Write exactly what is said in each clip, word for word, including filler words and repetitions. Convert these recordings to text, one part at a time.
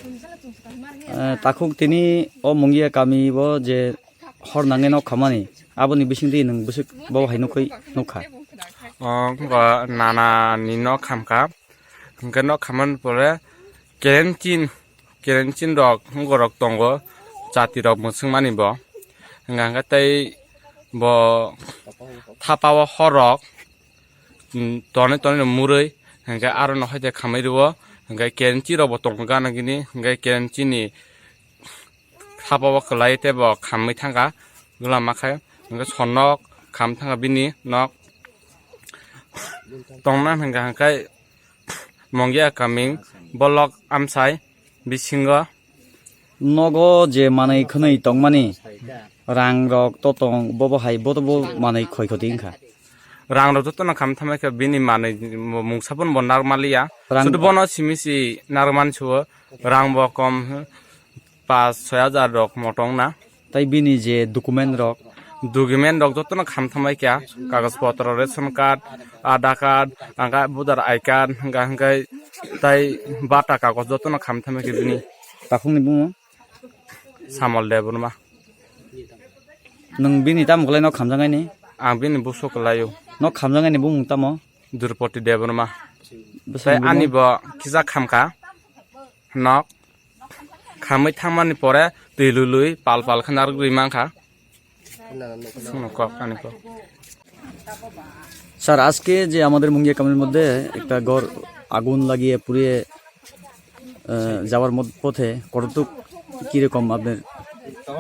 Eh, takhuk tini o Mungia kami o je hor nangwi nok khamani, aboni bisingtwi nwng bwswk bo hai nukwi nukha. O wngkha nana ni nok khamkha, hwnkhe nok khamani pore kerenchin, kerenchin rok wngorok tongo, chati rok mwswngmani bo. Hwnkha hwnkhe tei bo thapa o horrok, mm, tonwi tonwi no murwi, hwnkhe aro no haide khamwi rwo, hwnkhe kerenchi rok bo tongo gana gini, hwnkhe kerenchi ni sapa o kwlai tei bo khamwi thangkha, bwlama khe hwnkhe sonnok kham thangkha bini nok. Tongna hwnkha hwnkhe Mongia kaming bolok amsai bisingo. Nogo je manwi khwnwi tongmani, rang rok to tong, bobo hai boto bo manwi khoi khoti wngkha. Rang rok jotono kham thamai khe bini manwi mungsa phano bo narwk manliya. Rang sudu bono simi si narwk mansuo, rang bo kom, pas soi hajar rok motong na. Tai bini je document rok? Document rok jotono kham thamai kha, kagoj potro, ration card, Aadhaar card, hwnkhe voter I card, hwnkhe hwnkhe tai bata kagoj jotono kham thamai kha bini. Takhukni bumung? Samol Debbarma. Nwng bini tamo kwlai nok khamjaknai ni? Ang bini buso kwlaio. Nok khamjaknai ni bumung tamo? Durpoti Debbarma. Bwswk tai bumung? Ani bo kisa khamkha nok. Khamwi thangmani pore twi lui lui pal pal khe narwk rwi mankha. Sungno kok ani kok. Sir, আজকে যে আমাদের মুঙ্গিয়া কামির মধ্যে একটা ঘর আগুন লাগিয়ে পুড়িয়ে, আহ, যাওয়ার মধ্য-, পথে কতটুক কিরকম আপনার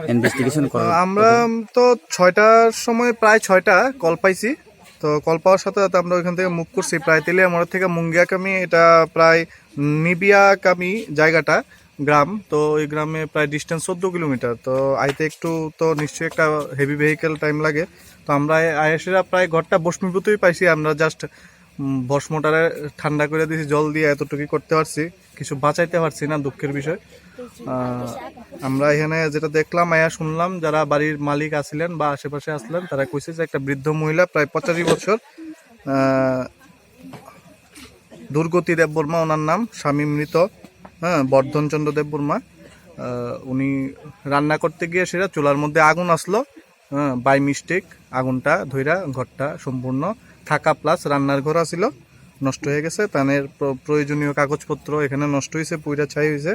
ইনভেস্টিগেশন করার আমরা তো ছয়টার সময়, প্রায় ছয়টা কল পাইছি। তো কল পাওয়ার সাথে সাথে আমরা ওইখান থেকে মুভ করছি। প্রায় তেলিয়ামুড়া থেকে মুঙ্গিয়াকামি, এটা প্রায় নিবিয়াকামি জায়গাটা, গ্রাম। তো ওই গ্রামে প্রায় ডিস্টেন্স চোদ্দ কিলোমিটার। তো আইতে একটু তো নিশ্চয়ই একটা হেভি ভেহিকেল টাইম লাগে। তো আমরা আয়েসেরা প্রায় ঘরটা ভস্মীভূতই পাইছি। আমরা জাস্ট ভস্মটারে ঠান্ডা করে দিছি জল দিয়ে, এতটুকুই করতে পারছি। কিছু বাঁচাইতে পারছি না, দুঃখের বিষয়। আহ, আমরা এখানে যেটা দেখলাম, আয়া শুনলাম, যারা বাড়ির মালিক আছিলেন বা আশেপাশে আছিলেন, তারা কইছে যে একটা বৃদ্ধ মহিলা, প্রায় পঁচাশি বছর, আহ, দুর্গতি দেববর্মা ওনার নাম, স্বামী মৃত, হ্যাঁ, বর্ধনচন্দ্র দেববর্মা। আহ, উনি রান্না করতে গিয়ে সেটা চুলার মধ্যে আগুন আসলো, হ্যাঁ, বাই মিস্টেক আগুনটা ধইরা ঘরটা সম্পূর্ণ থাকা প্লাস রান্নার ঘর আছিল, নষ্ট হয়ে গেছে। তানের প্র-, প্রয়োজনীয় কাগজপত্র এখানে নষ্ট হয়েছে, পুইরা ছাই হয়েছে।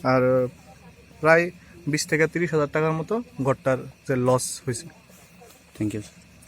আর প্রায় বিশ থেকে তিরিশ হাজার টাকার মতো ঘরটার যে লস হয়েছে। Thank you.